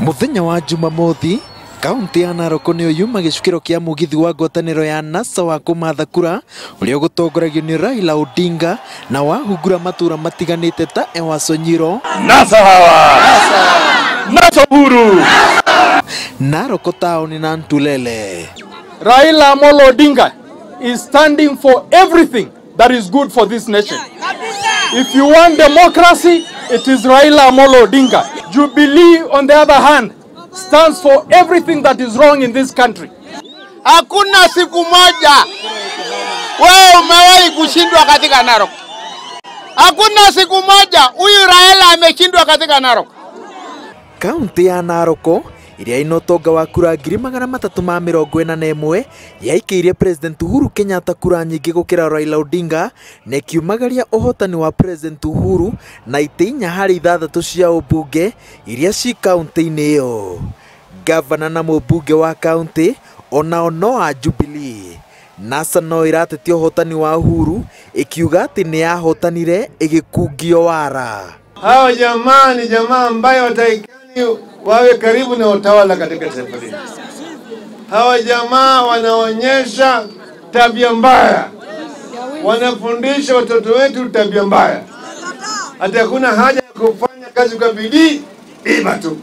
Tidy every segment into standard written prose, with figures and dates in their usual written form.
Muthenya wa Jumamothi kaunti ya Narok nĩyo yuma gĩcukĩro kĩa mũgithi wa ngwatanĩro ya NASA wa kũmatha kura ũrĩa ũgũtongoragio nĩ Raila Odinga na wahungura matũra matiganĩte ta Ewaso Nyiro, NASA hawa, NASA Uhuru, Narok taũni na Ntulele. Raila Amolo Odinga is standing for everything that is good for this nation. If you want democracy, it is Raila Amolo Odinga. Jubilee, on the other hand, stands for everything that is wrong in this country. Hakuna siku moja wewe umewahi kushindwa katika Narok. Hakuna siku moja huyu Raila ameshindwa katika Narok. Kaunti ya Narok iria ina ũtonga wa kura 341 yaikĩirie President Uhuru Kenyatta kura nyingĩ gũkĩra Raila Odinga na ĩkiumagaria ũhotani wa President Uhuru na itĩ 4 harĩ 6 cia ũmbunge iria ci kaunti-inĩ ĩyo. Gavana na mũmbunge wa kaunti onao no a Jubilee. NASA no ĩratetia ũhotani wa Uhuru ĩkiuga atĩ nĩ yahotanire ĩgĩkungio wara. Hao jamaa ni jamaa ambayo wataikani wawe karibu na utawala katika taifa hili. Hawa jamaa wanaonyesha tabia mbaya, wanafundisha watoto wetu tabia mbaya. Hata hakuna haja ya kufanya kazi kwa bidii, iba tu.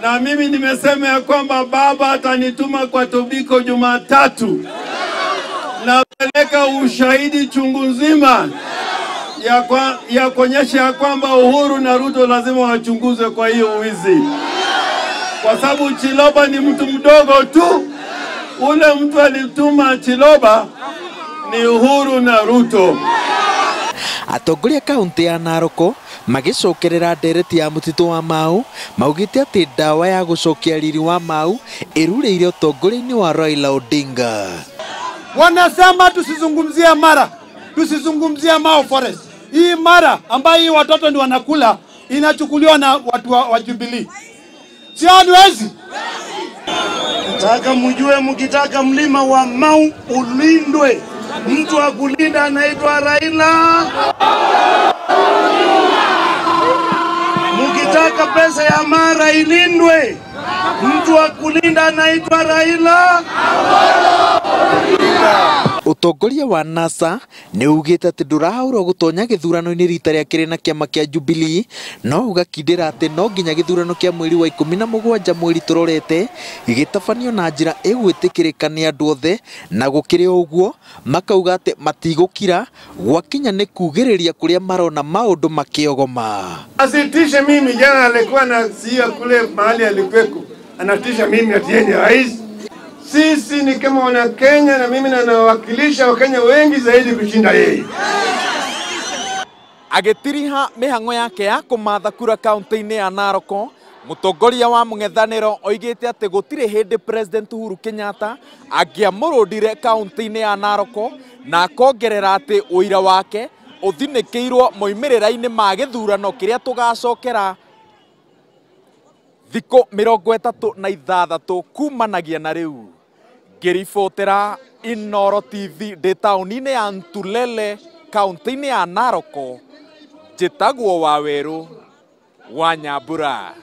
Na mimi nimesema ya kwamba baba atanituma kwa Tobiko Jumatatu, napeleka ushahidi chungu nzima ya kuonyesha ya kwamba Uhuru na Ruto lazima wachunguzwe kwa hiyo wizi. Kwa sababu Chiloba ni mtu mdogo tu. Ule mtu alituma Chiloba ni Uhuru na Ruto. Atongoria kaunti ya Narok magĩcokerera ndereti ya mũtitũ wa Mau maugĩte atĩ ndawa ya gũcokia riri wa Mau ĩrurĩire ũtongoria-inĩ wa Raila Odinga. Wanasema tusizungumzie Mara, tusizungumzie Mau Forest. Hii Mara ambayo hii watoto ndio wanakula inachukuliwa na watu wa Jubilee. Si hawezi. Nataka mjue, mkitaka mlima wa Mau ulindwe, mtu wa kulinda anaitwa Raila. Mkitaka pesa ya Mara ilindwe, mtu wa kulinda anaitwa Raila. Ũtongoria wa NASA nĩ ugĩte atĩ ndũrahaũrwo gũtonya gĩthurano-inĩ rita rĩa kerĩ na kĩama kĩa Jubilee, no ũgakindĩra atĩ no nginya gĩthurano kĩa mweri wa 17 mweri tũrorete gĩgĩtabanio na njĩra ĩgwĩtĩkĩrĩka nĩ andũ othe, na gũkĩrĩ ũguo makauga atĩ matigũkira gwakinya nĩ kugĩrĩria kũrĩa marona maũndũ makĩogoma. Asitishe mimi, jana alikuwa na sia kule mahali alikuweko, anatisha mimi ati yeye ni rais. Sisi ni kama wana Kenya na mimi nawakilisha Wakenya wengi zaidi kushinda yeye. Agĩtiriha mĩhang'o yake ya kũmatha kura kaunti-inĩ ya Narok, mũtongoria wa mũng'ethanĩro oigĩte atĩ gũtirĩ hĩndĩ President Uhuru Kenyatta angĩamũrũndire kaunti-inĩ ya Narok, na akongerera atĩ ũira wake ũthinĩkĩirwo moimĩrĩra-inĩ ma gĩthurano kĩrĩa tũgacokera thikũ 36 kumanagia na rĩu. Ngĩribotera Inooro TV ndĩ taũni-inĩ ya Ntulele kaunti-inĩ ya Narok, njĩtagwo Wawerũ wa Nyambura.